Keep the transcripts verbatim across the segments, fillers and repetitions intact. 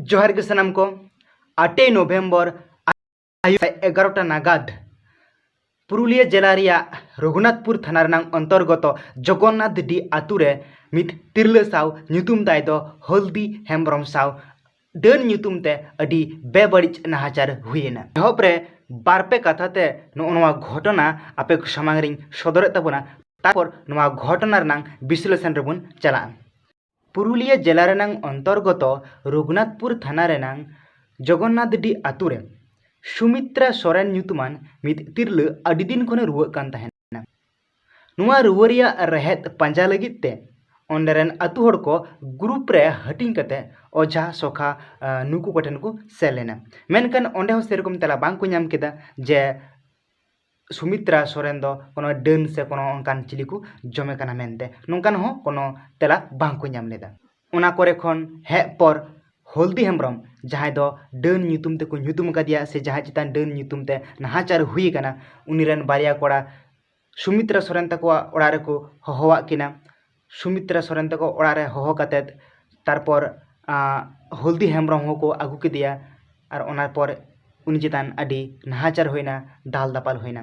ᱡᱚᱦᱟᱨ ᱜᱮ ᱥᱟᱱᱟᱢ ᱠᱚ᱾ ᱟᱴᱮᱭ ᱱᱚᱵᱷᱮᱢᱵᱚᱨ ᱟᱹᱭᱩᱵ ᱮᱜᱟᱨᱚᱴᱟ ᱱᱟᱜᱟᱫ ᱯᱩᱨᱩᱞᱤᱭᱟᱹ ᱡᱮᱞᱟ ᱨᱮᱭᱟᱜ ᱨᱚᱜᱷᱩᱱᱟᱛᱷᱯᱩᱨ ᱛᱷᱟᱱᱟ ᱨᱮᱱᱟᱜ ᱚᱱᱛᱚᱨᱜᱚᱛᱚ ᱡᱚᱜᱚᱱᱱᱟᱛᱷ ᱰᱤ ᱟᱛᱩ ᱨᱮ ᱢᱤᱫ ᱛᱤᱨᱞᱟᱹ ᱥᱟᱶ ᱧᱩᱛᱩᱢ ᱛᱟᱭ ᱫᱚ ᱦᱚᱞᱫᱤ ᱦᱮᱢᱵᱨᱚᱢ ᱥᱟᱶ ᱰᱟᱹᱱ ᱧᱩᱛᱩᱢ ᱛᱮ ᱟᱹᱰᱤ ᱵᱮᱵᱟᱹᱲᱤᱡ ᱱᱟᱦᱟᱪᱟᱨ ᱦᱩᱭᱮᱱᱟ᱾ ᱮᱦᱚᱵ ᱨᱮ ᱵᱟᱨᱯᱮ ᱠᱟᱛᱷᱟ ᱛᱮ ᱱᱚᱜᱼᱚ ᱱᱚᱣᱟ ᱜᱷᱚᱴᱚᱱᱟ ᱟᱯᱮ ᱠᱚ ᱥᱟᱢᱟᱝ ᱨᱤᱧ ᱥᱚᱫᱚᱨᱮᱫ ᱛᱟᱵᱚᱱᱟ᱾ ᱛᱟᱨᱯᱚᱨ ᱱᱚᱣᱟ ᱜᱷᱚᱴᱚᱱᱟ ᱨᱮᱱᱟᱝ ᱵᱤᱥᱞᱮᱥᱚᱱ ᱨᱮᱵᱚᱱ ᱪᱟᱞᱟᱜᱼᱟ᱾ ᱯᱩᱨᱩᱞᱤᱭᱟᱹ ᱡᱮᱞᱟ ᱨᱮᱱᱟᱝ ᱚᱱᱛᱚᱨᱜᱚᱛᱚ ᱨᱚᱜᱷᱩᱱᱟᱛᱷᱯᱩᱨ ᱛᱷᱟᱱᱟ ᱨᱮᱱᱟᱝ ᱡᱚᱜᱚᱱᱱᱟᱛᱷ ᱰᱤ ᱟᱛᱩ ᱨᱮ ᱥᱩᱢᱤᱛᱨᱟ ᱥᱚᱨᱮᱱ ᱧᱩᱛᱩᱢᱟᱱ ᱢᱤᱫ ᱛᱤᱨᱞᱟᱹ ᱟᱹᱰᱤ ᱫᱤᱱ ᱠᱷᱚᱱᱮ ᱨᱩᱣᱟᱹᱜ ᱠᱟᱱ ᱛᱟᱦᱮᱱᱟ᱾ ᱱᱚᱣᱟ ᱨᱩᱣᱟᱹ ᱨᱮᱭᱟᱜ ᱨᱮᱦᱮᱫ ᱯᱟᱸᱡᱟ ᱞᱟᱹᱜᱤᱫ ᱛᱮ ᱚᱸᱰᱮ ᱨᱮᱱ ᱟᱹᱛᱩ ᱦᱚᱲ ᱠᱚ ᱜᱨᱩᱯ ᱨᱮ ᱦᱟᱹᱴᱤᱧ ᱠᱟᱛᱮ ᱚᱡᱷᱟ, ᱥᱚᱠᱷᱟ, ᱟᱸ, ᱱᱩᱠᱩ ᱠᱚᱴᱷᱮᱱ ᱠᱚ ᱥᱮᱱ ᱞᱮᱱᱟ᱾ ᱢᱮᱱᱠᱷᱟᱱ ᱚᱸᱰᱮ ᱦᱚᱸ ᱥᱮᱨᱚᱠᱚᱢ ᱛᱮᱞᱟ ᱵᱟᱝ ᱠᱚ ᱧᱟᱢ ᱠᱮᱫᱟ ᱡᱮ ᱥᱩᱢᱤᱛᱨᱟ ᱥᱚᱨᱮᱱ ᱫᱚ ᱠᱳᱱᱳ ᱰᱟᱹᱱ ᱥᱮ ᱠᱳᱱᱳ ᱚᱱᱠᱟᱱ ᱪᱤᱞᱤ ᱠᱚ ᱡᱚᱢᱮ ᱠᱟᱱᱟ ᱢᱮᱱᱛᱮ, ᱱᱚᱝᱠᱟᱱ ᱦᱚᱸ ᱠᱳᱱᱳ ᱛᱮᱞᱟ ᱵᱟᱝ ᱠᱚ ᱧᱟᱢ ᱞᱮᱫᱟ᱾ ᱚᱱᱟ ᱠᱚᱨᱮ ᱠᱷᱚᱱ ᱦᱮᱡ ᱯᱚᱨ ᱦᱚᱞᱫᱤ ᱦᱮᱢᱵᱨᱚᱢ, ᱡᱟᱦᱟᱸᱭ ᱫᱚ ᱰᱟᱹᱱ ᱧᱩᱛᱩᱢ ᱛᱮᱠᱚ ᱧᱩᱛᱩᱢ ᱟᱠᱟᱫᱮᱭᱟ ᱥᱮ ᱡᱟᱦᱟᱸᱭ ᱪᱮᱛᱟᱱ ᱰᱟᱹᱱ ᱧᱩᱛᱩᱢ ᱛᱮ ᱱᱟᱦᱟᱪᱟᱨ ᱦᱩᱭ ᱟᱠᱟᱱᱟ, ᱩᱱᱤ ᱨᱮᱱ ᱵᱟᱨᱭᱟ ᱠᱚᱲᱟ ᱥᱩᱢᱤᱛᱨᱟ ᱥᱚᱨᱮᱱ ᱛᱟᱠᱚᱣᱟᱜ ᱚᱲᱟᱜ ᱨᱮᱠᱚ ᱦᱚᱦᱚᱣᱟᱜ ᱠᱤᱱᱟ᱾ ᱥᱩᱢᱤᱛᱨᱟ ᱥᱚᱨᱮᱱ ᱛᱟᱠᱚ ᱚᱲᱟᱜ ᱨᱮ ᱦᱚᱦᱚ ᱠᱟᱛᱮᱫ ᱛᱟᱨᱯᱚᱨ, ᱟᱸ, ᱦᱚᱞᱫᱤ ᱦᱮᱢᱵᱨᱚᱢ ᱦᱚᱸᱠᱚ ᱟᱹᱜᱩ ᱠᱮᱫᱮᱭᱟ᱾ ᱟᱨ ᱚᱱᱟ ᱯᱚᱨ ᱩᱱᱤ ᱪᱮᱛᱟᱱ ᱟᱹᱰᱤ ᱱᱟᱦᱟᱪᱟᱨ ᱦᱩᱭᱱᱟ, ᱫᱟᱞ ᱫᱟᱯᱟᱞ ᱦᱩᱭᱱᱟ᱾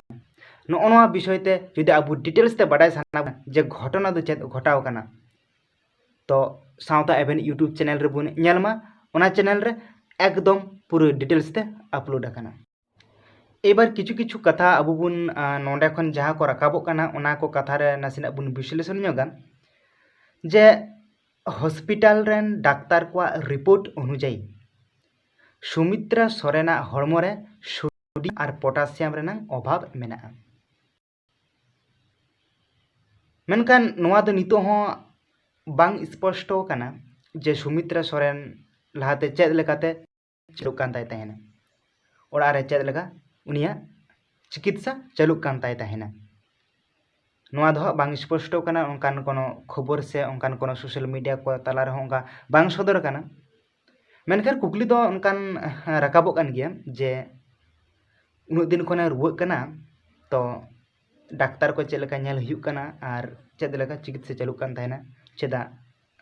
ᱱᱚᱜᱼᱚ ᱱᱚᱣᱟ ᱵᱤᱥᱚᱭ ᱛᱮ ᱡᱩᱫᱤ ᱟᱵᱚ ᱰᱤᱴᱮᱞᱥ ᱛᱮ ᱵᱟᱰᱟᱭ ᱥᱟᱱᱟ ᱵᱚᱱᱟ ᱡᱮ ᱜᱷᱚᱴᱚᱱᱟ ᱫᱚ ᱪᱮᱫ ᱜᱷᱚᱴᱟᱣ ᱠᱟᱱᱟ, ᱛᱚ ᱥᱟᱶᱛᱟ ᱮᱵᱷᱮᱱ YouTube ᱪᱮᱱᱮᱞ ᱨᱮᱵᱚᱱ ᱧᱮᱞ ᱢᱟ᱾ ᱚᱱᱟ ᱪᱮᱱᱮᱞ ᱨᱮ ᱮᱠᱫᱚᱢ ᱯᱩᱨᱟᱹ ᱰᱤᱴᱮᱞᱥ ᱛᱮ ᱟᱯᱞᱳᱰ ᱟᱠᱟᱱᱟ᱾ ᱮᱵᱟᱨ ᱠᱤᱪᱷᱩ ᱠᱤᱪᱷᱩ ᱠᱟᱛᱷᱟ ᱟᱵᱚ ᱵᱚᱱ, ᱟᱸ, ᱱᱚᱰᱮ ᱠᱷᱚᱱ ᱡᱟᱦᱟᱸ ᱠᱚ ᱨᱟᱠᱟᱵᱚᱜ ᱠᱟᱱᱟ, ᱚᱱᱟ ᱠᱚ ᱠᱟᱛᱷᱟ ᱨᱮ ᱱᱟᱥᱮᱱᱟᱜ ᱵᱚᱱ ᱵᱤᱥᱞᱮᱥᱚᱱ ᱧᱚᱜᱟ ᱡᱮ ᱦᱚᱥᱯᱤᱴᱟᱞ ᱨᱮᱱ ᱰᱟᱠᱛᱟᱨ ᱠᱚᱣᱟᱜ ᱨᱤᱯᱳᱨᱴ ᱚᱱᱩᱡᱟᱭᱤ ᱥᱩᱢᱤᱛᱨᱟ ᱥᱚᱨᱮᱱᱟᱜ ᱦᱚᱲᱢᱚ ᱨᱮ ᱥᱳᱰᱤᱭᱟᱢ ᱟᱨ ᱯᱚᱴᱟᱥᱤᱭᱟᱢ ᱨᱮᱱᱟᱜ ᱚᱵᱷᱟᱵᱽ ᱢᱮᱱᱟᱜᱼᱟ᱾ ᱢᱮᱱᱠᱷᱟᱱ ᱱᱚᱣᱟ ᱫᱚ ᱱᱤᱛᱚᱜ ᱦᱚᱸ ᱵᱟᱝ ᱥᱯᱚᱥᱴᱚ ᱠᱟᱱᱟ ᱡᱮ ᱥᱩᱢᱤᱛᱨᱟ ᱥᱚᱨᱮᱱ ᱞᱟᱦᱟᱛᱮ ᱪᱮᱫ ᱞᱮᱠᱟᱛᱮ ᱪᱟᱹᱞᱩᱜ ᱠᱟᱱ ᱛᱟᱭ ᱛᱟᱦᱮᱱᱟ, ᱚᱲᱟᱜ ᱨᱮ ᱪᱮᱫ ᱞᱮᱠᱟ ᱩᱱᱤᱭᱟᱜ ᱪᱤᱠᱤᱛᱥᱟ ᱪᱟᱹᱞᱩᱜ ᱠᱟᱱ ᱛᱟᱭ ᱛᱟᱦᱮᱱᱟ᱾ ᱱᱚᱣᱟ ᱫᱚ ᱦᱟᱸᱜ ᱵᱟᱝ ᱥᱯᱚᱥᱴᱚ ᱠᱟᱱᱟ, ᱚᱱᱠᱟᱱ ᱠᱳᱱᱳ ᱠᱷᱚᱵᱚᱨ ᱥᱮ ᱚᱱᱠᱟᱱ ᱠᱳᱱᱳ ᱥᱳᱥᱟᱞ ᱢᱤᱰᱤᱭᱟ ᱠᱚ ᱛᱟᱞᱟ ᱨᱮᱦᱚᱸ ᱚᱱᱠᱟ ᱵᱟᱝ ᱥᱚᱫᱚᱨ ᱟᱠᱟᱱᱟ᱾ ᱢᱮᱱᱠᱷᱟᱱ ᱠᱩᱠᱞᱤ ᱫᱚ ᱚᱱᱠᱟᱱ, ᱦᱮᱸ, ᱨᱟᱠᱟᱵᱚᱜ ᱠᱟᱱ ᱜᱮᱭᱟ ᱡᱮ ᱩᱱᱟᱹᱜ ᱫᱤᱱ ᱠᱷᱚᱱᱮ ᱨᱩᱣᱟᱹᱜ ᱠᱟᱱᱟ, ᱛᱚ ᱰᱟᱠᱛᱟᱨ ᱠᱚ ᱪᱮᱫ ᱞᱮᱠᱟ ᱧᱮᱞ ᱦᱩᱭᱩᱜ ᱠᱟᱱᱟ ᱟᱨ ᱪᱮᱫ ᱞᱮᱠᱟ ᱪᱤᱠᱤᱛᱥᱟ ᱪᱟᱹᱞᱩᱜ ᱠᱟᱱ ᱛᱟᱦᱮᱱᱟ, ᱪᱮᱫᱟᱜ,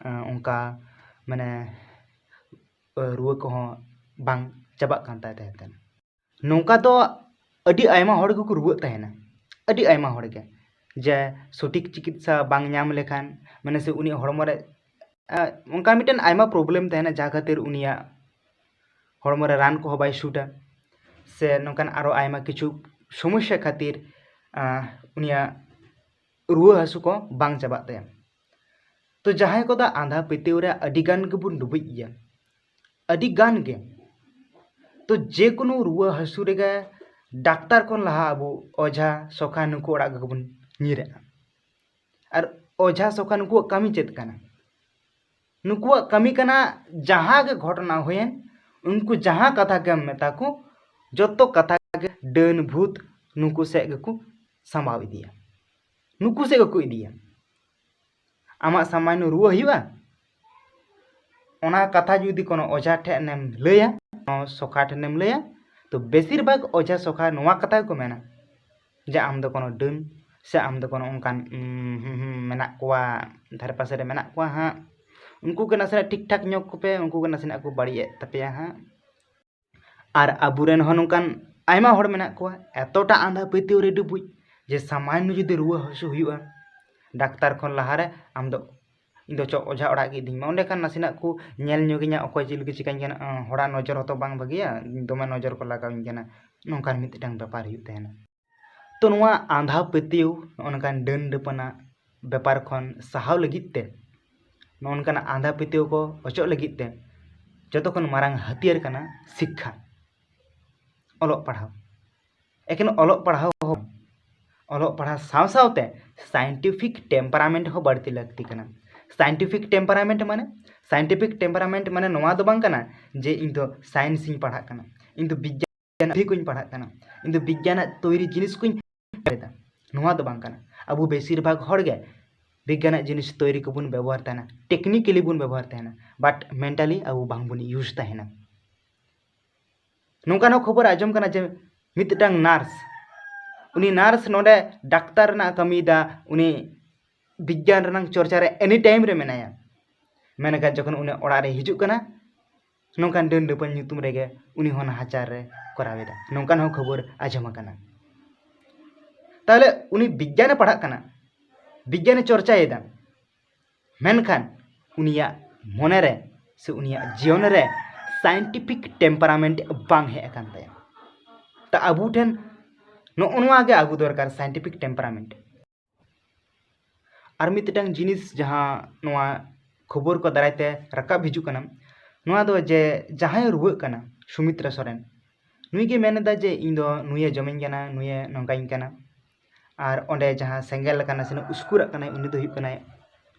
ᱟᱸ, ᱚᱱᱠᱟ ᱢᱟᱱᱮ ᱨᱩᱣᱟᱹ ᱠᱚᱦᱚᱸ ᱵᱟᱝ ᱪᱟᱵᱟᱜ ᱠᱟᱱ ᱛᱟᱭ ᱛᱟᱦᱮᱸ ᱠᱟᱱᱟ᱾ ᱱᱚᱝᱠᱟ ᱫᱚ ᱟᱹᱰᱤ ᱟᱭᱢᱟ ᱦᱚᱲ ᱜᱮᱠᱚ ᱨᱩᱣᱟᱹᱜ ᱛᱟᱦᱮᱱᱟ, ᱟᱹᱰᱤ ᱟᱭᱢᱟ ᱦᱚᱲ ᱜᱮ, ᱡᱮ ᱥᱚᱴᱷᱤᱠ ᱪᱤᱠᱤᱛᱥᱟ ᱵᱟᱝ ᱧᱟᱢ ᱞᱮᱠᱷᱟᱱ, ᱢᱟᱱᱮ ᱥᱮ ᱩᱱᱤᱭᱟᱜ ᱦᱚᱲᱢᱚ ᱨᱮ ᱟᱸ, ᱚᱱᱠᱟ ᱢᱤᱫᱴᱮᱱ ᱟᱭᱢᱟ problem ᱛᱟᱦᱮᱱᱟ, ᱡᱟᱦᱟᱸ ᱠᱷᱟᱹᱛᱤᱨ ᱩᱱᱤᱭᱟᱜ ᱦᱚᱲᱢᱚ ᱨᱮ ᱨᱟᱱ ᱠᱚᱦᱚᱸ ᱵᱟᱭ ᱥᱩᱴᱟ, ᱥᱮ ᱱᱚᱝᱠᱟᱱ ᱟᱨᱚ ᱟᱭᱢᱟ ᱠᱤᱪᱷᱩ ᱥᱚᱢᱚᱥᱥᱟ ᱠᱷᱟᱹᱛᱤᱨ ᱟᱸ, ᱩᱱᱤᱭᱟᱜ ᱨᱩᱣᱟᱹ ᱦᱟᱹᱥᱩ ᱠᱚ ᱵᱟᱝ ᱪᱟᱵᱟᱜ ᱛᱟᱭᱟ᱾ ᱛᱚ ᱡᱟᱦᱟᱸᱭ ᱠᱚᱫᱚ ᱟᱸᱫᱷᱟ ᱯᱟᱹᱛᱭᱟᱹᱣ ᱨᱮ ᱟᱹᱰᱤ ᱜᱟᱱ ᱜᱮᱵᱚᱱ ᱰᱩᱵᱩᱡ ᱜᱮᱭᱟ, ᱟᱹᱰᱤ ᱜᱟᱱ ᱜᱮ᱾ ᱛᱚ ᱡᱮᱠᱳᱱᱳ ᱨᱩᱣᱟᱹ ᱦᱟᱹᱥᱩ ᱨᱮᱜᱮ ᱰᱟᱠᱛᱟᱨ ᱠᱷᱚᱱ ᱞᱟᱦᱟ ᱟᱵᱚ ᱚᱡᱷᱟ, ᱥᱚᱠᱷᱟ ᱱᱩᱠᱩ ᱚᱲᱟᱜ ᱜᱮᱵᱚᱱ ᱧᱤᱨᱟᱜᱼᱟ᱾ ᱟᱨ ᱚᱡᱷᱟ ᱥᱚᱠᱷᱟ ᱱᱩᱠᱩᱣᱟᱜ ᱠᱟᱹᱢᱤ ᱪᱮᱫ ᱠᱟᱱᱟ? ᱱᱩᱠᱩᱣᱟᱜ ᱠᱟᱹᱢᱤ ᱠᱟᱱᱟ, ᱡᱟᱦᱟᱸ ᱜᱮ ᱜᱷᱚᱴᱚᱱᱟ ᱦᱩᱭᱮᱱ, ᱩᱱᱠᱩ ᱡᱟᱦᱟᱸ ᱠᱟᱛᱷᱟ ᱜᱮᱢ ᱢᱮᱛᱟ ᱠᱚ, ᱡᱚᱛᱚ ᱠᱟᱛᱷᱟ ᱜᱮ ᱰᱟᱹᱱ ᱵᱷᱩᱛ ᱱᱩᱠᱩ ᱥᱮᱫ ᱜᱮᱠᱚ ᱥᱟᱢᱵᱟᱣ ᱤᱫᱤᱭᱟ, ᱱᱩᱠᱩ ᱥᱮᱫ ᱜᱮᱠᱚ ᱤᱫᱤᱭᱟ᱾ ᱟᱢᱟᱜ ᱥᱟᱢᱟᱱᱱᱚ ᱨᱩᱣᱟᱹ ᱦᱩᱭᱩᱜᱼᱟ, ᱚᱱᱟ ᱠᱟᱛᱷᱟ ᱡᱩᱫᱤ ᱠᱳᱱᱳ ᱚᱡᱷᱟ ᱴᱷᱮᱱ ᱮᱢ ᱞᱟᱹᱭᱟ, ᱠᱳᱱᱳ ᱥᱚᱠᱷᱟ ᱴᱷᱮᱱᱮᱢ ᱞᱟᱹᱭᱟ, ᱛᱚ ᱵᱮᱥᱤᱨ ᱵᱷᱟᱜᱽ ᱚᱡᱷᱟ ᱥᱚᱠᱷᱟ ᱱᱚᱣᱟ ᱠᱟᱛᱷᱟ ᱜᱮᱠᱚ ᱢᱮᱱᱟ ᱡᱮ ᱟᱢ ᱫᱚ ᱠᱳᱱᱳ ᱰᱟᱹᱱ ᱥᱮ ᱟᱢ ᱫᱚ ᱠᱳᱱᱳ ᱚᱱᱠᱟᱱ, ᱩᱸ, ᱦᱩᱸ, ᱦᱩᱸ, ᱢᱮᱱᱟᱜ ᱠᱚᱣᱟ, ᱫᱷᱟᱨᱮ ᱯᱟᱥᱮ ᱨᱮ ᱢᱮᱱᱟᱜ ᱠᱚᱣᱟ ᱦᱟᱸᱜ, ᱩᱱᱠᱩ ᱜᱮ ᱱᱟᱥᱮᱱᱟᱜ ᱴᱷᱤᱠ ᱴᱷᱟᱠ ᱧᱚᱜ ᱠᱚᱯᱮ, ᱩᱱᱠᱩ ᱜᱮ ᱱᱟᱥᱮᱱᱟᱜ ᱠᱚ ᱵᱟᱹᱲᱤᱡ ᱮᱫ ᱛᱟᱯᱮᱭᱟ ᱦᱟᱸᱜ᱾ ᱟᱨ ᱟᱵᱚᱨᱮᱱ ᱦᱚᱸ ᱱᱚᱝᱠᱟᱱ ᱟᱭᱢᱟ ᱦᱚᱲ ᱢᱮᱱᱟᱜ ᱠᱚᱣᱟ ᱮᱛᱚᱴᱟ ᱟᱸᱫᱷᱟ ᱯᱟᱹᱛᱭᱟᱹᱣ ᱨᱮ ᱰᱩᱵᱩᱡ, ᱡᱮ ᱥᱟᱢᱟᱱᱱᱚ ᱡᱩᱫᱤ ᱨᱩᱣᱟᱹ ᱦᱟᱹᱥᱩ ᱦᱩᱭᱩᱜᱼᱟ, ᱰᱟᱠᱛᱟᱨ ᱠᱷᱚᱱ ᱞᱟᱦᱟᱨᱮ ᱟᱢ ᱫᱚ, "ᱤᱧ ᱫᱚ ᱪᱚ ᱚᱡᱷᱟ ᱚᱲᱟᱜ ᱜᱮ ᱤᱫᱤᱧ ᱢᱮ, ᱚᱸᱰᱮ ᱠᱷᱟᱱ ᱱᱟᱥᱮᱱᱟᱜ ᱠᱚ ᱧᱮᱞ ᱧᱚᱜᱤᱧᱟ, ᱚᱠᱚᱭ ᱪᱮᱫ ᱞᱮᱠᱟ ᱪᱤᱠᱟᱹᱧ ᱠᱟᱱᱟ, ᱟᱸ, ᱦᱚᱲᱟᱜ ᱱᱚᱡᱚᱨ ᱦᱚᱸᱛᱚ ᱵᱟᱝ ᱵᱷᱟᱹᱜᱤᱭᱟ, ᱫᱚᱢᱮ ᱱᱚᱡᱚᱨ ᱠᱚ ᱞᱟᱜᱟᱣᱤᱧ ᱠᱟᱱᱟ", ᱱᱚᱝᱠᱟᱱ ᱢᱤᱫᱴᱟᱝ ᱵᱮᱯᱟᱨ ᱦᱩᱭᱩᱜ ᱛᱟᱦᱮᱱᱟ᱾ ᱛᱚ ᱱᱚᱣᱟ ᱟᱸᱫᱷᱟ ᱯᱟᱹᱛᱭᱟᱹᱣ, ᱱᱚᱜᱼᱚ ᱱᱚᱝᱠᱟᱱ ᱰᱟᱹᱱ ᱰᱟᱹᱯᱟᱹᱱᱟᱜ ᱵᱮᱯᱟᱨ ᱠᱷᱚᱱ ᱥᱟᱦᱟᱣ ᱞᱟᱹᱜᱤᱫ ᱛᱮ, ᱱᱚᱜᱼᱚ ᱱᱚᱝᱠᱟᱱᱟᱜ ᱟᱸᱫᱷᱟ ᱯᱟᱹᱛᱭᱟᱹᱣ ᱠᱚ ᱚᱪᱚᱜ ᱞᱟᱹᱜᱤᱫ ᱛᱮ ᱡᱚᱛᱚ ᱠᱷᱚᱱ ᱢᱟᱨᱟᱝ ᱦᱟᱹᱛᱭᱟᱹᱨ ᱠᱟᱱᱟ ᱥᱤᱠᱠᱷᱟ, ᱚᱞᱚᱜ ᱯᱟᱲᱦᱟᱣ᱾ ᱮᱠᱮᱱ ᱚᱞᱚᱜ ᱯᱟᱲᱦᱟᱣ ᱦᱚᱸ, ᱚᱞᱚᱜ ᱯᱟᱲᱦᱟᱣ ᱥᱟᱶ ᱥᱟᱶᱛᱮ scientific temperament ᱦᱚᱸ ᱵᱟᱹᱲᱛᱤ ᱞᱟᱹᱠᱛᱤ ᱠᱟᱱᱟ᱾ Scientific temperament ᱢᱟᱱᱮ, scientific temperament ᱢᱟᱱᱮ ᱱᱚᱣᱟ ᱫᱚ ᱵᱟᱝ ᱠᱟᱱᱟ ᱡᱮ ᱤᱧ ᱫᱚ science ᱤᱧ ᱯᱟᱲᱦᱟᱜ ᱠᱟᱱᱟ, ᱤᱧ ᱫᱚ ᱵᱤᱜᱽᱜᱟᱱ ᱯᱩᱛᱷᱤ ᱠᱚᱧ ᱯᱟᱲᱦᱟᱜ ᱠᱟᱱᱟ, ᱤᱧ ᱫᱚ ᱵᱤᱜᱽᱜᱟᱱᱟᱜ ᱛᱳᱭᱨᱤ ᱡᱤᱱᱤᱥ ᱠᱚᱧ ᱮᱫᱟ, ᱱᱚᱣᱟ ᱫᱚ ᱵᱟᱝ ᱠᱟᱱᱟ᱾ ᱟᱵᱚ ᱵᱮᱥᱤᱨ ᱵᱷᱟᱜᱽ ᱦᱚᱲ ᱜᱮ ᱵᱤᱜᱽᱜᱟᱱᱟᱜ ᱡᱤᱱᱤᱥ ᱛᱳᱭᱨᱤ ᱠᱚᱵᱚᱱ ᱵᱮᱵᱚᱦᱟᱨ ᱛᱟᱦᱮᱱᱟ, technically ᱵᱚᱱ ᱵᱮᱵᱚᱦᱟᱨ ᱛᱟᱦᱮᱱᱟ, but mentally ᱟᱵᱚ ᱵᱟᱝᱵᱚᱱ use ᱛᱟᱦᱮᱱᱟ᱾ ᱱᱚᱝᱠᱟᱱ ᱦᱚᱸ ᱠᱷᱚᱵᱚᱨ ᱟᱸᱡᱚᱢ ᱠᱟᱱᱟ ᱡᱮ ᱢᱤᱫᱴᱟᱝ nurse, ᱩᱱᱤ nurse ᱱᱚᱰᱮ ᱰᱟᱠᱛᱟᱨ ᱨᱮᱱᱟᱜ ᱠᱟᱹᱢᱤᱭᱮᱫᱟ, ᱩᱱᱤ ᱵᱤᱜᱽᱜᱟᱱ ᱨᱮᱱᱟᱜ ᱪᱚᱨᱪᱟ ᱨᱮ any time ᱨᱮ ᱢᱮᱱᱟᱭᱟ, ᱢᱮᱱᱠᱷᱟᱱ ᱡᱚᱠᱷᱚᱱ ᱩᱱᱤ ᱚᱲᱟᱜ ᱨᱮ ᱦᱤᱡᱩᱜ ᱠᱟᱱᱟ, ᱱᱚᱝᱠᱟᱱ ᱰᱟᱹᱱ ᱰᱟᱹᱯᱟᱹᱱ ᱧᱩᱛᱩᱢ ᱨᱮᱜᱮ ᱩᱱᱤ ᱦᱚᱸ ᱱᱟᱦᱟᱪᱟᱨ ᱨᱮ ᱠᱚᱨᱟᱣ ᱮᱫᱟ, ᱱᱚᱝᱠᱟᱱ ᱦᱚᱸ ᱠᱷᱚᱵᱚᱨ ᱟᱸᱡᱚᱢ ᱟᱠᱟᱱᱟ᱾ ᱛᱟᱦᱚᱞᱮ ᱩᱱᱤ ᱵᱤᱜᱽᱜᱟᱱᱮ ᱯᱟᱲᱦᱟᱜ ᱠᱟᱱᱟ, ᱵᱤᱜᱽᱜᱟᱱᱮ ᱪᱚᱨᱪᱟᱭᱮᱫᱟ, ᱢᱮᱱᱠᱷᱟᱱ ᱩᱱᱤᱭᱟᱜ ᱢᱚᱱᱮ ᱨᱮ ᱥᱮ ᱩᱱᱤᱭᱟᱜ ᱡᱤᱭᱚᱱ ᱨᱮ scientific temperament ᱵᱟᱝ ᱦᱮᱡ ᱟᱠᱟᱱ ᱛᱟᱭᱟ᱾ ᱛᱟ ᱟᱵᱚ ᱴᱷᱮᱱ ᱱᱚᱜᱼᱚ ᱱᱚᱣᱟ ᱜᱮ ᱟᱹᱜᱩ ᱫᱚᱨᱠᱟᱨ, scientific temperament᱾ ᱟᱨ ᱢᱤᱫᱴᱟᱝ ᱡᱤᱱᱤᱥ ᱡᱟᱦᱟᱸ ᱱᱚᱣᱟ ᱠᱷᱚᱵᱚᱨ ᱠᱚ ᱫᱟᱨᱟᱭ ᱛᱮ ᱨᱟᱠᱟᱵ ᱦᱤᱡᱩᱜ ᱠᱟᱱᱟ, ᱱᱚᱣᱟ ᱫᱚ ᱡᱮ ᱡᱟᱦᱟᱸᱭ ᱨᱩᱣᱟᱹᱜ ᱠᱟᱱᱟ, ᱥᱩᱢᱤᱛᱨᱟ ᱥᱚᱨᱮᱱ, ᱱᱩᱭ ᱜᱮ ᱢᱮᱱ ᱮᱫᱟ ᱡᱮ ᱤᱧ ᱫᱚ ᱱᱩᱭᱮ ᱡᱚᱢᱤᱧ ᱠᱟᱱᱟ, ᱱᱩᱭᱮ ᱱᱚᱝᱠᱟᱧ ᱠᱟᱱᱟ᱾ ᱟᱨ ᱚᱸᱰᱮ ᱡᱟᱦᱟᱸ ᱥᱮᱸᱜᱮᱞ ᱟᱠᱟᱱᱟ, ᱱᱟᱥᱮᱱᱟᱜ ᱩᱥᱠᱩᱨᱟᱜ ᱠᱟᱱᱟᱭ, ᱩᱱᱤ ᱫᱚ ᱦᱩᱭᱩᱜ ᱠᱟᱱᱟᱭ,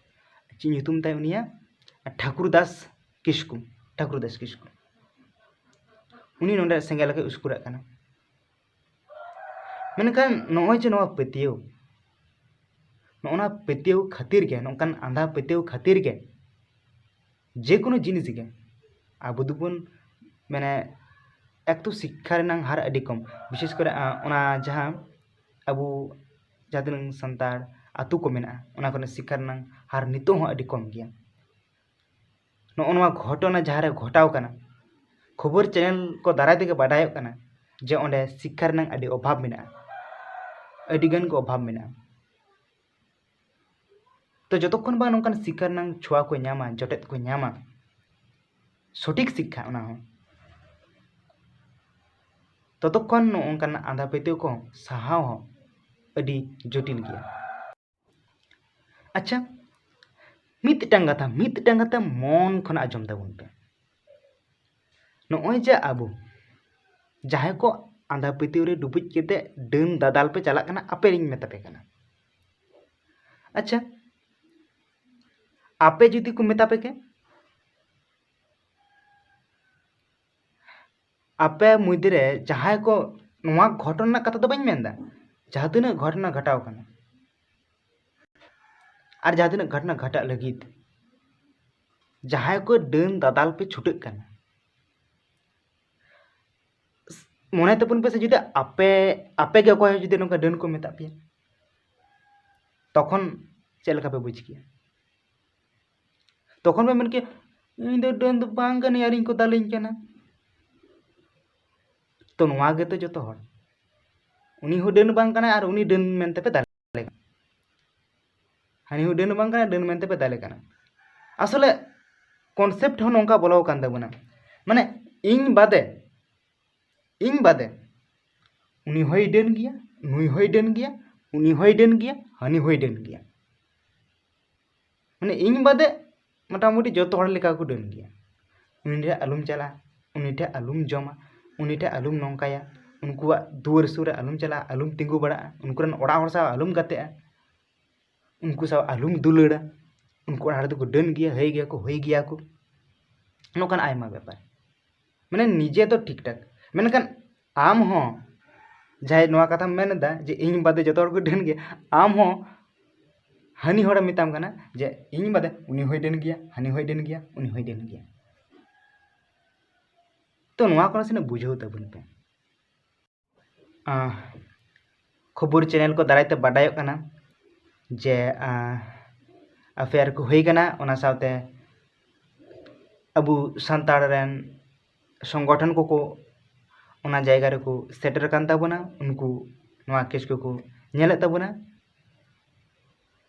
ᱪᱮᱫ ᱧᱩᱛᱩᱢ ᱛᱟᱭ ᱩᱱᱤᱭᱟᱜ? ᱴᱷᱟᱠᱩᱨ ᱫᱟᱥ ᱠᱤᱥᱠᱩ, ᱴᱷᱟᱠᱩᱨ ᱫᱟᱥ ᱠᱤᱥᱠᱩ᱾ ᱩᱱᱤ ᱱᱚᱰᱮ ᱥᱮᱸᱜᱮᱞ ᱟᱠᱟᱭ, ᱩᱥᱠᱩᱨᱟᱜ ᱠᱟᱱᱟ᱾ ᱢᱮᱱᱠᱷᱟᱱ ᱱᱚᱜᱼᱚᱭ ᱡᱮ ᱱᱚᱣᱟ ᱯᱟᱹᱛᱭᱟᱹᱣ, ᱱᱚᱜᱼᱚ ᱱᱚᱣᱟ ᱯᱟᱹᱛᱭᱟᱹᱣ ᱠᱷᱟᱹᱛᱤᱨ ᱜᱮ, ᱱᱚᱝᱠᱟᱱ ᱟᱸᱫᱷᱟ ᱯᱟᱹᱛᱭᱟᱹᱣ ᱠᱷᱟᱹᱛᱤᱨ ᱜᱮ ᱡᱮ ᱠᱳᱱᱳ ᱡᱤᱱᱤᱥ ᱜᱮ ᱟᱵᱚ ᱫᱚᱵᱚᱱ, ᱢᱟᱱᱮ, ᱮᱠ ᱛᱚ ᱥᱤᱠᱠᱷᱟ ᱨᱮᱱᱟᱜ ᱦᱟᱨ ᱟᱹᱰᱤ ᱠᱚᱢ, ᱵᱤᱥᱮᱥ ᱠᱚᱨᱮ, ᱟᱸ, ᱚᱱᱟ ᱡᱟᱦᱟᱸ ᱟᱵᱚ ᱡᱟᱦᱟᱸ ᱛᱤᱱᱟᱹᱜ ᱥᱟᱱᱛᱟᱲ ᱟᱹᱛᱩ ᱠᱚ ᱢᱮᱱᱟᱜᱼᱟ, ᱚᱱᱟ ᱠᱚᱨᱮ ᱥᱤᱠᱠᱷᱟ ᱨᱮᱱᱟᱜ ᱦᱟᱨ ᱱᱤᱛᱚᱜ ᱦᱚᱸ ᱟᱹᱰᱤ ᱠᱚᱢ ᱜᱮᱭᱟ᱾ ᱱᱚᱜᱼᱚ ᱱᱚᱣᱟ ᱜᱷᱚᱴᱚᱱᱟ ᱡᱟᱦᱟᱸ ᱨᱮ ᱜᱷᱚᱴᱟᱣ ᱠᱟᱱᱟ, ᱠᱷᱚᱵᱚᱨ ᱪᱮᱱᱮᱞ ᱠᱚ ᱫᱟᱨᱟᱭ ᱛᱮᱜᱮ ᱵᱟᱰᱟᱭᱚᱜ ᱠᱟᱱᱟ ᱡᱮ ᱚᱸᱰᱮ ᱥᱤᱠᱠᱷᱟ ᱨᱮᱱᱟᱜ ᱟᱹᱰᱤ ᱚᱵᱷᱟᱵᱽ ᱢᱮᱱᱟᱜᱼᱟ, ᱟᱹᱰᱤ ᱜᱟᱱ ᱜᱮ ᱚᱵᱷᱟᱵᱽ ᱢᱮᱱᱟᱜᱼᱟ᱾ ᱛᱚ ᱡᱚᱛᱚᱠᱷᱚᱱ ᱵᱟᱝ ᱱᱚᱝᱠᱟᱱ ᱥᱤᱠᱠᱷᱟ ᱨᱮᱱᱟᱜ ᱪᱷᱳᱣᱟ ᱠᱚ ᱧᱟᱢᱟ, ᱡᱚᱴᱮᱫ ᱠᱚ ᱧᱟᱢᱟ, ᱥᱚᱴᱷᱤᱠ ᱥᱤᱠᱠᱷᱟ ᱚᱱᱟ ᱦᱚᱸ, ᱛᱚᱛᱚᱠᱷᱚᱱ ᱱᱚᱜᱼᱚ ᱱᱚᱝᱠᱟᱱ ᱟᱸᱫᱷᱟ ᱯᱟᱹᱛᱭᱟᱹᱣ ᱠᱚ ᱥᱟᱦᱟᱣ ᱦᱚᱸ ᱟᱹᱰᱤ ᱡᱚᱴᱤᱞ ᱜᱮᱭᱟ᱾ ᱟᱪᱪᱷᱟ, ᱢᱤᱫᱴᱟᱝ ᱠᱟᱛᱷᱟ, ᱢᱤᱫᱴᱟᱝ ᱠᱟᱛᱷᱟ ᱢᱚᱱ ᱠᱷᱚᱱ ᱟᱸᱡᱚᱢ ᱛᱟᱵᱚᱱ ᱯᱮ᱾ ᱱᱚᱜᱼᱚᱭ ᱡᱮ ᱟᱵᱚ ᱡᱟᱦᱟᱸᱭ ᱠᱚ ᱟᱸᱫᱷᱟ ᱯᱟᱹᱛᱭᱟᱹᱣ ᱨᱮ ᱰᱩᱵᱩᱡ ᱠᱟᱛᱮ ᱰᱟᱹᱱ ᱫᱟᱫᱟᱞ ᱯᱮ ᱪᱟᱞᱟᱜ ᱠᱟᱱᱟ, ᱟᱯᱮ ᱞᱤᱧ ᱢᱮᱛᱟ ᱯᱮ ᱠᱟᱱᱟ᱾ ᱟᱪᱪᱷᱟ, ᱟᱯᱮ ᱡᱩᱫᱤ ᱠᱚ ᱢᱮᱛᱟ ᱯᱮ ᱠᱮ, ᱟᱯᱮ ᱢᱚᱫᱽᱫᱷᱮ ᱨᱮ ᱡᱟᱦᱟᱸᱭ ᱠᱚ, ᱱᱚᱣᱟ ᱜᱷᱚᱴᱚᱱᱟ ᱨᱮᱱᱟᱜ ᱠᱟᱛᱷᱟ ᱫᱚ ᱵᱟᱹᱧ ᱢᱮᱱᱫᱟ, ᱡᱟᱦᱟᱸ ᱛᱤᱱᱟᱹᱜ ᱜᱷᱚᱴᱚᱱᱟ ᱜᱷᱚᱴᱟᱣ ᱠᱟᱱᱟ ᱟᱨ ᱡᱟᱦᱟᱸ ᱛᱤᱱᱟᱹᱜ ᱜᱷᱚᱴᱚᱱᱟ ᱜᱷᱚᱴᱟᱜ ᱞᱟᱹᱜᱤᱫ, ᱡᱟᱦᱟᱸᱭ ᱠᱚ ᱰᱟᱹᱱ ᱫᱟᱫᱟᱞ ᱯᱮ ᱪᱷᱩᱴᱟᱹᱜ ᱠᱟᱱᱟ, ᱢᱚᱱᱮ ᱛᱟᱵᱚᱱ ᱯᱮ ᱥᱮ, ᱡᱩᱫᱤ ᱟᱯᱮ, ᱟᱯᱮ ᱜᱮ ᱚᱠᱚᱭ ᱦᱚᱸ ᱡᱩᱫᱤ ᱱᱚᱝᱠᱟ ᱰᱟᱹᱱ ᱠᱚ ᱢᱮᱛᱟᱜ ᱯᱮᱭᱟ, ᱛᱚᱠᱷᱚᱱ ᱪᱮᱫ ᱞᱮᱠᱟ ᱯᱮ ᱵᱩᱡᱽ ᱠᱮᱭᱟ? ᱛᱚᱠᱷᱚᱱ ᱯᱮ ᱢᱮᱱ ᱠᱮᱭᱟ, ᱤᱧ ᱫᱚ ᱰᱟᱹᱱ ᱫᱚ ᱵᱟᱝ ᱠᱟᱹᱱᱟᱹᱧ ᱟᱨ ᱤᱧ ᱠᱚ ᱫᱟᱞᱤᱧ ᱠᱟᱱᱟ᱾ ᱛᱚ ᱱᱚᱣᱟ ᱜᱮᱛᱚ ᱡᱚᱛᱚ ᱦᱚᱲ, ᱩᱱᱤ ᱦᱚᱸ ᱰᱟᱹᱱ ᱵᱟᱝ ᱠᱟᱱᱟᱭ ᱟᱨ ᱩᱱᱤ ᱰᱟᱹᱱ ᱢᱮᱱᱛᱮ ᱯᱮ ᱫᱟᱞᱮ ᱠᱟᱱᱟ, ᱦᱟᱹᱱᱤ ᱦᱚᱸ ᱰᱟᱹᱱ ᱵᱟᱝ ᱠᱟᱱᱟᱭ, ᱰᱟᱹᱱ ᱢᱮᱱᱛᱮ ᱯᱮ ᱫᱟᱞᱮ ᱠᱟᱱᱟ᱾ ᱟᱥᱚᱞᱮ ᱠᱚᱱᱥᱮᱯᱴ ᱦᱚᱸ ᱱᱚᱝᱠᱟ ᱵᱚᱞᱚ ᱟᱠᱟᱱ ᱛᱟᱵᱚᱱᱟ, ᱢᱟᱱᱮ ᱤᱧ ᱵᱟᱫᱮ, ᱤᱧ ᱵᱟᱫᱮ ᱩᱱᱤ ᱦᱚᱸᱭ ᱰᱟᱹᱱ ᱜᱮᱭᱟ, ᱱᱩᱭ ᱦᱚᱸᱭ ᱰᱟᱹᱱ ᱜᱮᱭᱟ, ᱩᱱᱤ ᱦᱚᱸᱭ ᱰᱟᱹᱱ ᱜᱮᱭᱟ, ᱦᱟᱹᱱᱤ ᱦᱚᱸᱭ ᱰᱟᱹᱱ ᱜᱮᱭᱟ᱾ ᱢᱟᱱᱮ ᱤᱧ ᱵᱟᱫᱮ ᱢᱚᱴᱟᱢᱩᱴᱤ ᱡᱚᱛᱚ ᱦᱚᱲ ᱞᱮᱠᱟ ᱠᱚ ᱰᱟᱹᱱ ᱜᱮᱭᱟ᱾ ᱩᱱᱤ ᱴᱷᱮᱱ ᱟᱞᱚᱢ ᱪᱟᱞᱟᱜᱼᱟ, ᱩᱱᱤ ᱴᱷᱮᱱ ᱟᱞᱚᱢ ᱡᱚᱢᱟ, ᱩᱱᱤ ᱴᱷᱮᱱ ᱟᱞᱚᱢ ᱱᱚᱝᱠᱟᱭᱟ, ᱩᱱᱠᱩᱣᱟᱜ ᱫᱩᱣᱟᱹᱨ ᱥᱩᱨ ᱨᱮ ᱟᱞᱚᱢ ᱪᱟᱞᱟᱜᱼᱟ, ᱟᱞᱚᱢ ᱛᱤᱸᱜᱩ ᱵᱟᱲᱟᱜᱼᱟ, ᱩᱱᱠᱩ ᱨᱮᱱ ᱚᱲᱟᱜ ᱦᱚᱲ ᱥᱟᱶ ᱟᱞᱚᱢ ᱜᱟᱛᱮᱜᱼᱟ, ᱩᱱᱠᱩ ᱥᱟᱶ ᱟᱞᱚᱢ ᱫᱩᱞᱟᱹᱲᱟ, ᱩᱱᱠᱩ ᱚᱲᱟᱜ ᱦᱚᱲ ᱫᱚᱠᱚ ᱰᱟᱹᱱ ᱜᱮᱭᱟ, ᱦᱟᱹᱭ ᱜᱮᱭᱟ ᱠᱚ, ᱦᱩᱭ ᱜᱮᱭᱟ ᱠᱚ, ᱱᱚᱝᱠᱟᱱ ᱟᱭᱢᱟ ᱵᱮᱯᱟᱨ᱾ ᱢᱟᱱᱮ ᱱᱤᱡᱮ ᱫᱚ ᱴᱷᱤᱠ ᱴᱷᱟᱠ, ᱢᱮᱱᱠᱷᱟᱱ ᱟᱢ ᱦᱚᱸ ᱡᱟᱦᱟᱸᱭ ᱱᱚᱣᱟ ᱠᱟᱛᱷᱟᱢ ᱢᱮᱱ ᱮᱫᱟ ᱡᱮ ᱤᱧ ᱵᱟᱫᱮ ᱡᱚᱛᱚ ᱦᱚᱲ ᱠᱚ ᱰᱟᱹᱱ ᱜᱮᱭᱟ, ᱟᱢ ᱦᱚᱸ ᱦᱟᱹᱱᱤ ᱦᱚᱲᱮᱢ ᱢᱮᱛᱟᱢ ᱠᱟᱱᱟ ᱡᱮ ᱤᱧ ᱵᱟᱫᱮ ᱩᱱᱤ ᱦᱚᱸᱭ ᱰᱟᱹᱱ ᱜᱮᱭᱟ, ᱦᱟᱹᱱᱤ ᱦᱚᱸᱭ ᱰᱟᱹᱱ ᱜᱮᱭᱟ, ᱩᱱᱤ ᱦᱚᱸᱭ ᱰᱟᱹᱱ ᱜᱮᱭᱟ᱾ ᱛᱚ ᱱᱚᱣᱟ ᱠᱚ ᱱᱟᱥᱮᱱᱟᱜ ᱵᱩᱡᱷᱟᱹᱣ ᱛᱟᱵᱚᱱ ᱯᱮ᱾ ᱟᱸ, ᱠᱷᱚᱵᱚᱨ ᱪᱮᱱᱮᱞ ᱠᱚ ᱫᱟᱨᱟᱭ ᱛᱮ ᱵᱟᱰᱟᱭᱚᱜ ᱠᱟᱱᱟ ᱡᱮ, ᱟᱸ, ᱮᱯᱷ ᱟᱭ ᱟᱨ ᱠᱚ ᱦᱩᱭ ᱠᱟᱱᱟ, ᱚᱱᱟ ᱥᱟᱶᱛᱮ ᱟᱵᱚ ᱥᱟᱱᱛᱟᱲ ᱨᱮᱱ ᱥᱚᱝᱜᱚᱴᱷᱚᱱ ᱠᱚᱠᱚ ᱚᱱᱟ ᱡᱟᱭᱜᱟ ᱨᱮᱠᱚ ᱥᱮᱴᱮᱨ ᱟᱠᱟᱱ ᱛᱟᱵᱚᱱᱟ, ᱩᱱᱠᱩ ᱱᱚᱣᱟ ᱠᱮᱥ ᱠᱚᱠᱚ ᱧᱮᱞᱮᱫ ᱛᱟᱵᱚᱱᱟ᱾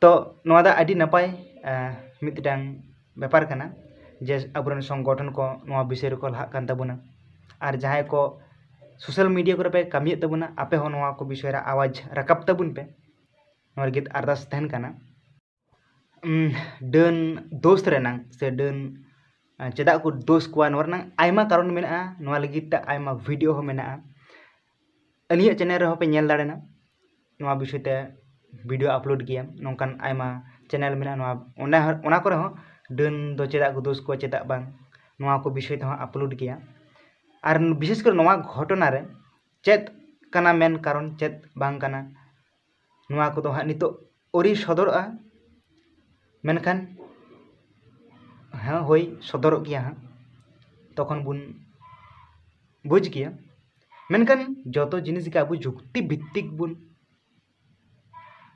ᱛᱚ ᱱᱚᱣᱟ ᱫᱚ ᱟᱹᱰᱤ ᱱᱟᱯᱟᱭ, ᱟᱸ, ᱢᱤᱫᱴᱟᱝ ᱵᱮᱯᱟᱨ ᱠᱟᱱᱟ ᱡᱮ ᱟᱵᱚᱨᱮᱱ ᱥᱚᱝᱜᱚᱴᱷᱚᱱ ᱠᱚ ᱱᱚᱣᱟ ᱵᱤᱥᱚᱭ ᱨᱮᱠᱚ ᱞᱟᱦᱟᱜ ᱠᱟᱱ ᱛᱟᱵᱚᱱᱟ᱾ ᱟᱨ ᱡᱟᱦᱟᱸᱭ ᱠᱚ ᱥᱳᱥᱟᱞ ᱢᱤᱰᱤᱭᱟ ᱠᱚᱨᱮ ᱯᱮ ᱠᱟᱹᱢᱤᱭᱮᱫ ᱛᱟᱵᱚᱱᱟ, ᱟᱯᱮ ᱦᱚᱸ ᱱᱚᱣᱟ ᱠᱚ ᱵᱤᱥᱚᱭ ᱨᱮ ᱟᱣᱟᱡᱽ ᱨᱟᱠᱟᱵ ᱛᱟᱵᱚᱱ ᱯᱮ, ᱱᱚᱣᱟ ᱞᱟᱹᱜᱤᱫ ᱟᱨᱫᱟᱥ ᱛᱟᱦᱮᱱ ᱠᱟᱱᱟ᱾ ᱩᱢ, ᱰᱟᱹᱱ ᱫᱳᱥ ᱨᱮᱱᱟᱝ ᱥᱮ ᱰᱟᱹᱱ, ᱟᱸ, ᱪᱮᱫᱟᱜ ᱠᱚ ᱫᱳᱥ ᱠᱚᱣᱟ, ᱱᱚᱣᱟ ᱨᱮᱱᱟᱝ ᱟᱭᱢᱟ ᱠᱟᱨᱚᱱ ᱢᱮᱱᱟᱜᱼᱟ᱾ ᱱᱚᱣᱟ ᱞᱟᱹᱜᱤᱫ ᱛᱮ ᱟᱭᱢᱟ ᱵᱷᱤᱰᱤᱭᱳ ᱦᱚᱸ ᱢᱮᱱᱟᱜᱼᱟ᱾ ᱟᱹᱞᱤᱧᱟᱜ ᱪᱮᱱᱮᱞ ᱨᱮᱦᱚᱸ ᱯᱮ ᱧᱮᱞ ᱫᱟᱲᱮᱭᱟᱜᱼᱟ, ᱱᱚᱣᱟ ᱵᱤᱥᱚᱭ ᱛᱮ ᱵᱷᱤᱰᱤᱭᱳ ᱟᱯᱞᱳᱰ ᱜᱮᱭᱟ᱾ ᱱᱚᱝᱠᱟᱱ ᱟᱭᱢᱟ ᱪᱮᱱᱮᱞ ᱢᱮᱱᱟᱜᱼᱟ, ᱱᱚᱣᱟ, ᱚᱱᱟ, ᱚᱱᱟ ᱠᱚᱨᱮ ᱦᱚᱸ ᱰᱟᱹᱱ ᱫᱚ ᱪᱮᱫᱟᱜ ᱠᱚ ᱫᱳᱥ ᱠᱚᱣᱟ, ᱪᱮᱫᱟᱜ ᱵᱟᱝ, ᱱᱚᱣᱟ ᱠᱚ ᱵᱤᱥᱚᱭ ᱛᱮᱦᱚᱸ ᱟᱯᱞᱳᱰ ᱜᱮᱭᱟ᱾ ᱟᱨ ᱵᱤᱥᱮᱥ ᱠᱚᱨᱮ ᱱᱚᱣᱟ ᱜᱷᱚᱴᱚᱱᱟ ᱨᱮ ᱪᱮᱫ ᱠᱟᱱᱟ ᱢᱮᱱ ᱠᱟᱨᱚᱱ, ᱪᱮᱫ ᱵᱟᱝ ᱠᱟᱱᱟ, ᱱᱚᱣᱟ ᱠᱚᱫᱚ ᱦᱟᱸᱜ ᱱᱤᱛᱚᱜ ᱟᱹᱣᱨᱤ ᱥᱚᱫᱚᱨᱚᱜᱼᱟ, ᱢᱮᱱᱠᱷᱟᱱ ᱦᱮᱸ, ᱦᱳᱭ, ᱥᱚᱫᱚᱨᱚᱜ ᱜᱮᱭᱟ ᱦᱟᱸᱜ, ᱛᱚᱠᱷᱚᱱ ᱵᱚᱱ ᱵᱩᱡᱽ ᱜᱮᱭᱟ᱾ ᱢᱮᱱᱠᱷᱟᱱ ᱡᱚᱛᱚ ᱡᱤᱱᱤᱥ ᱜᱮ ᱟᱵᱚ ᱡᱩᱠᱛᱤ ᱵᱷᱤᱛᱛᱤᱠ ᱵᱚᱱ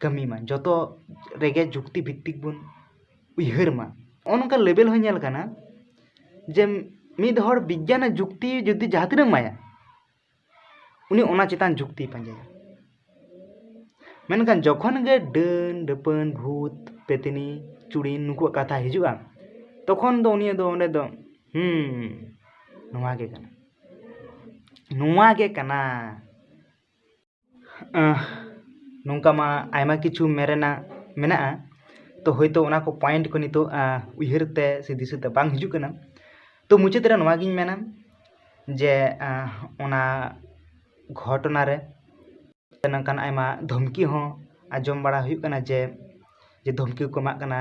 ᱠᱟᱹᱢᱤ ᱢᱟ, ᱡᱚᱛᱚ ᱨᱮᱜᱮ ᱡᱩᱠᱛᱤ ᱵᱷᱤᱛᱛᱤᱠ ᱵᱚᱱ ᱩᱭᱦᱟᱹᱨ ᱢᱟ᱾ ᱱᱚᱜᱼᱚ ᱱᱚᱝᱠᱟ ᱞᱮᱵᱮᱞ ᱦᱚᱸ ᱧᱮᱞ ᱠᱟᱱᱟ ᱡᱮ ᱢᱤᱫ ᱦᱚᱲ ᱵᱤᱜᱽᱜᱟᱱᱟᱜ ᱡᱩᱠᱛᱤ ᱡᱩᱫᱤ ᱡᱟᱦᱟᱸ ᱛᱤᱱᱟᱹᱜ ᱮᱢᱟᱭᱟ, ᱩᱱᱤ ᱚᱱᱟ ᱪᱮᱛᱟᱱ ᱡᱩᱠᱛᱤᱭ ᱯᱟᱸᱡᱟᱭᱟ᱾ ᱢᱮᱱᱠᱷᱟᱱ ᱡᱚᱠᱷᱚᱱ ᱜᱮ ᱰᱟᱹᱱ ᱰᱟᱹᱯᱟᱹᱱ ᱵᱷᱩᱛ ᱯᱮᱛᱱᱤ ᱪᱩᱲᱤᱱ ᱱᱩᱠᱩᱣᱟᱜ ᱠᱟᱛᱷᱟ ᱦᱤᱡᱩᱜᱼᱟ, ᱛᱚᱠᱷᱚᱱ ᱫᱚ ᱩᱱᱤ ᱫᱚ ᱚᱸᱰᱮ ᱫᱚ ᱦᱩᱸ ᱱᱚᱣᱟ ᱜᱮ ᱠᱟᱱᱟ, ᱱᱚᱣᱟ ᱜᱮ ᱠᱟᱱᱟ᱾ ᱟᱦ, ᱱᱚᱝᱠᱟ ᱢᱟ ᱟᱭᱢᱟ ᱠᱤᱪᱷᱩ ᱢᱮᱱ ᱨᱮᱱᱟᱜ ᱢᱮᱱᱟᱜᱼᱟ, ᱛᱚ ᱦᱳᱭᱛᱳ ᱚᱱᱟ ᱠᱚ ᱯᱚᱭᱮᱱᱴ ᱠᱚ ᱱᱤᱛᱚᱜ ᱟᱦ, ᱩᱭᱦᱟᱹᱨ ᱛᱮ ᱥᱮ ᱫᱤᱥᱟᱹ ᱛᱮ ᱵᱟᱝ ᱦᱤᱡᱩᱜ ᱠᱟᱱᱟ᱾ ᱛᱚ ᱢᱩᱪᱟᱹᱫ ᱨᱮ ᱱᱚᱣᱟ ᱜᱤᱧ ᱢᱮᱱᱟ ᱡᱮ ᱟᱦ, ᱚᱱᱟ ᱜᱷᱚᱴᱚᱱᱟ ᱨᱮ ᱱᱚᱝᱠᱟᱱ ᱟᱭᱢᱟ ᱫᱷᱚᱢᱠᱤ ᱦᱚᱸ ᱟᱸᱡᱚᱢ ᱵᱟᱲᱟ ᱦᱩᱭᱩᱜ ᱠᱟᱱᱟ ᱡᱮ ᱡᱮ ᱫᱷᱚᱢᱠᱤ ᱠᱚ ᱮᱢᱟᱜ ᱠᱟᱱᱟ,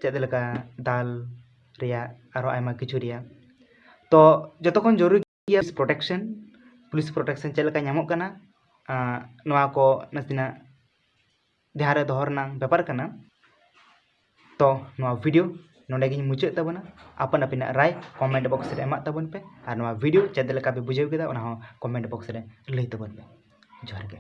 ᱪᱮᱫ ᱞᱮᱠᱟ ᱫᱟᱞ ᱨᱮᱭᱟᱜ ᱟᱨᱚ ᱟᱭᱢᱟ ᱠᱤᱪᱷᱩ ᱨᱮᱭᱟᱜ᱾ ᱛᱚ ᱡᱚᱛᱚ ᱠᱷᱚᱱ ᱡᱚᱨᱩᱨᱤ ᱜᱮᱭᱟ ᱯᱩᱞᱤᱥ ᱯᱨᱚᱴᱮᱠᱥᱚᱱ᱾ ᱯᱩᱞᱤᱥ ᱯᱨᱚᱴᱮᱠᱥᱚᱱ ᱪᱮᱫ ᱞᱮᱠᱟ ᱧᱟᱢᱚᱜ ᱠᱟᱱᱟ, ᱟᱸ, ᱱᱚᱣᱟ ᱠᱚ ᱱᱟᱥᱮᱱᱟᱜ ᱫᱷᱮᱭᱟᱱ ᱨᱮ ᱫᱚᱦᱚ ᱨᱮᱱᱟᱜ ᱵᱮᱯᱟᱨ ᱠᱟᱱᱟ᱾ ᱛᱚ ᱱᱚᱣᱟ ᱵᱷᱤᱰᱤᱭᱳ ᱱᱚᱰᱮ ᱜᱤᱧ ᱢᱩᱪᱟᱹᱫ ᱛᱟᱵᱚᱱᱟ᱾ ᱟᱯᱟᱱ ᱟᱹᱯᱤᱱᱟᱜ ᱨᱟᱭ ᱠᱚᱢᱮᱱᱴ ᱵᱚᱠᱥ ᱨᱮ ᱮᱢᱟᱜ ᱛᱟᱵᱚᱱ ᱯᱮ, ᱟᱨ ᱱᱚᱣᱟ ᱵᱷᱤᱰᱤᱭᱳ ᱪᱮᱫ ᱞᱮᱠᱟ ᱯᱮ ᱵᱩᱡᱷᱟᱹᱣ ᱠᱮᱫᱟ ᱚᱱᱟ ᱦᱚᱸ ᱠᱚᱢᱮᱱᱴ ᱵᱚᱠᱥ ᱨᱮ ᱞᱟᱹᱭ ᱛᱟᱵᱚᱱ ᱯᱮ᱾ ᱡᱚᱦᱟᱨ ᱜᱮ᱾